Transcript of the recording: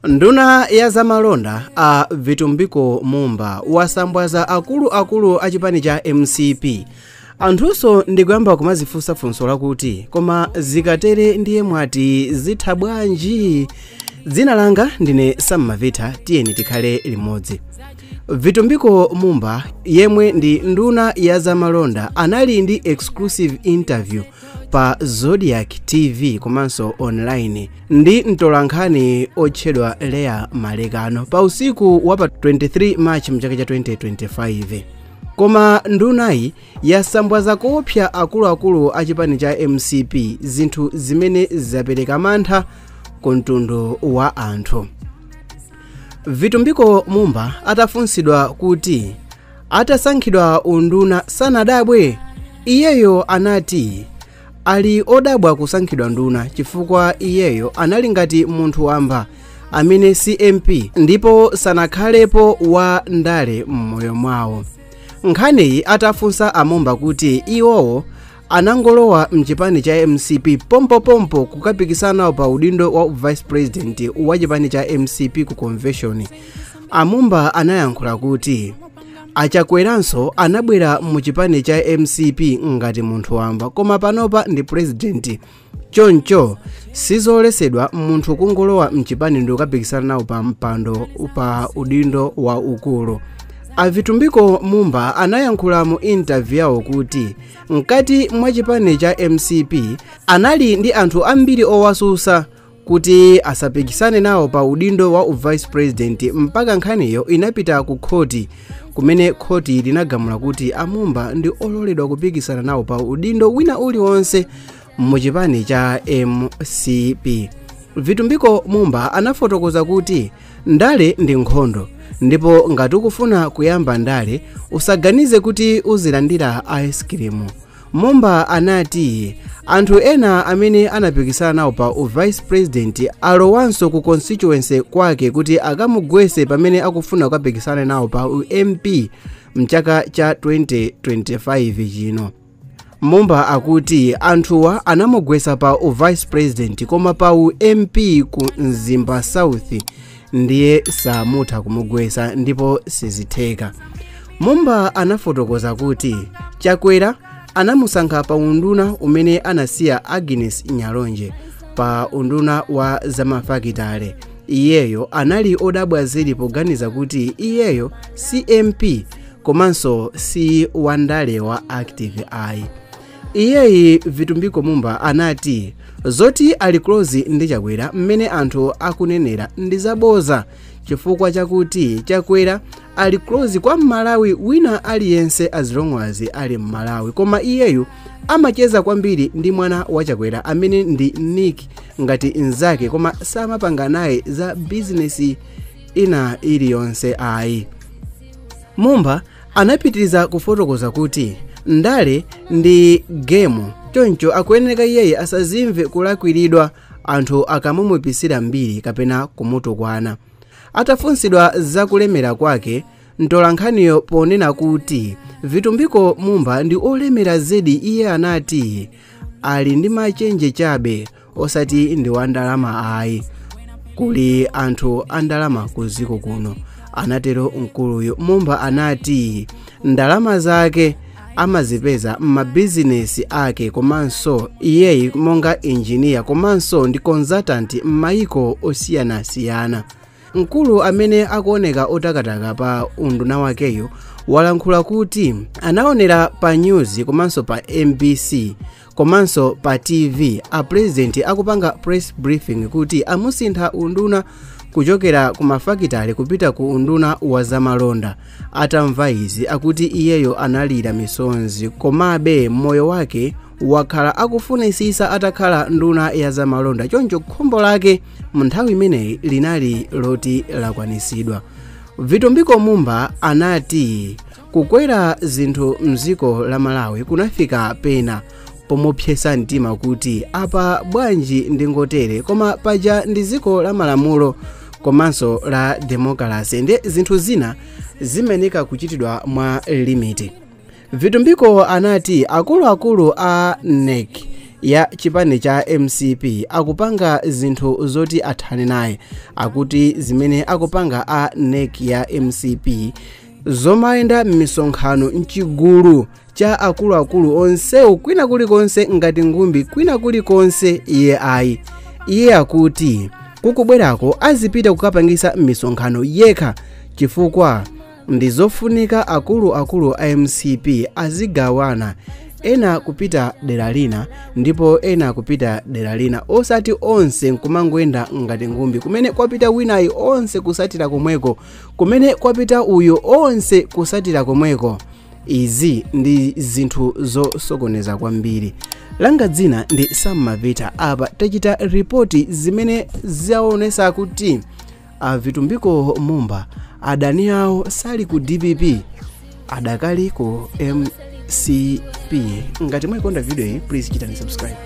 Nduna ya zamalonda a Vitumbiko Mumba wasambwaza akuluakulu a chipani cha MCP. Anthunso ndikuyamba kumazifunsa funso lakuti, koma zikatere ndiye mwati zitha bwanji? Dzina langa ndine Sam Mavita, tiyeni tikhale limodzi. Vitumbiko Mumba, yemwe ndi nduna ya zamalonda, anali ndi exclusive interview pa Zodiac TV komanso online ndi mtolankhani otchedwa Leah Malekano pa usiku wa pa 23 March mchaka cha 2025. Koma ndunayi yasambwaza koopsa akuluakulu a chipani cha MCP, zinthu zimene zapereka mantha ku mtundu wa anthu. Vitumbiko Mumba atafunsidwa kuti atasankhidwa unduna sanadabwe, iyeyo anati ali odabwa kusankhidwa nduna chifukwa iyeyo anali ngati munthu wamba amene si MP ndipo sanakhalepo wa ndale m'moyo mwawo. Nkhaniyi atafunsa amumba kuti iwowo anangolowa mchipani cha MCP pompopompo kukapikisana pa udindo wa vice president wa chipani cha MCP ku convention, amumba anayankhula kuti achakweranso anabwera mu chipani cha MCP ngati munthu wamba, koma panopa ndi president, choncho sizolesedwa munthu kungolowa mchipani ndi kukapikisana nawo pa mpando pa udindo wa ukulu. Avitumbiko Mumba anayankhula mu interview yawo kuti mkati mwa chipani cha MCP anali ndi anthu ambiri owasusa kuti asapikisane nawo pa udindo wa vice president, mpaka nkhaniyo inapita ku khoti, kumene khoti linagamula kuti amumba ndi ololedwa kupikisana nawo pa udindo wina uliwonse mu chipani cha MCP. Vitumbiko Mumba anafotokoza kuti ndale ndi nkhondo, ndipo ngati ukufuna kuyamba ndale usaganize kuti uzilandira ice cream. Mumba anati anthu ena amene anapikisana nawo pa vice president alowanso ku constituency kwake kuti akamugwese pamene akufuna kukapikisana nawo pa MP mchaka cha 2025 chino. Mumba akuti anthuwa anamugwesa pa vice president, koma pa MP ku Mzimba South ndiye samutha kumugwesa ndipo sizitheka. Mumba anafotokoza kuti Chakwera anamusankha pa unduna umene anasiya Agnes Nyalonje pa unduna wa zamafakitale. Iyeyo anali odabwa zedi poganiza kuti iyeyo si MP komanso si wandale wa active ayi. Iyeyi Vitumbiko Mumba anati zoti ali close ndi Chakwera mmene anthu akunenera ndi zaboza, chifukwa chakuti Chakwera ali close kwa Mmalawi wina aliyense as long as ali Mmalawi, koma iyeyu amacheza kwambiri ndi mwana wa Chakwera amene ndi Nick ngati nzake, koma samapanga naye za bizinesi ina iliyonse ayi. Mumba anapitiriza kufotokoza kuti ndale ndi gemu, choncho akuyeneka iyeyi asazimve kulakwiridwa anthu akamumupisira mbiri kapena kumutukwana. Atafunsidwa zakulemera kwake, mtolankhaniyo ponena kuti Vitumbiko Mumba ndi olemera zedi, iye anati ali ndi machenje chabe osati ndi wa ndalama ayi, kuli anthu a ndalama ku dziko kuno, anatero mkuluyo. Mumba anati ndalama zake amazipeza m'mabizinesi ake, komanso iyeyi monga engineer komanso ndi consultant m'mayiko osiyanasiyana. Mkulu amene akuoneka otakataka pa unduna wakeyo walankhula kuti anaonera pa news komanso pa MBC komanso pa TV a president akupanga press briefing kuti amusintha unduna kuchokera ku mafakitale kupita ku unduna wa zamalonda. Atamva izi akuti iyeyo analira misonzi, komabe moyo wake wakhala akufunisisa atakhala nduna ya zamalonda, choncho khumbo lake mu nthawi imeneyi linali loti lakwanisidwa. Vitumbiko Mumba anati kukwera zinthu mdziko la Malawi kunafika pena pomupsesa mtima kuti apa bwanji ndingotere, koma paja ndi dziko la malamulo komanso la demokrasi ndi zinthu zina zimeneka kuchitidwa mwa limiti. Vitumbiko anati akuluakulu a NEC ya chipani cha MCP akupanga zinthu zoti athane naye. Akuti zimene akupanga a NEC ya MCP zomayenda m'misonkhano mchigulu cha akuluakulu onsewo kwina kulikonse ngati ngumbi kwina kulikonse iye ayi. Iye akuti kukubwerako azipita kukapangisa m'misonkhano yekha chifukwa ndi zofunika akuluakulu a MCP azigawana, ena kupita dera lina ndipo ena kupita dera lina, osati onse nkumangoyenda ngati ngumbi. Kumene kwapita winayi onse kusatira komweko, kumene kwapita uyo onse kusatira komweko. Izi ndi zinthu zosokoneza kwambiri. Langa dzina ndi Sam Mavita. Apa tachita ripoti zimene zaonesa kuti a Vitumbiko Mumba adani awo sali ku DPP, adakali ku MCP. Ngati mwayikonda video iyi, please chitani subscribe.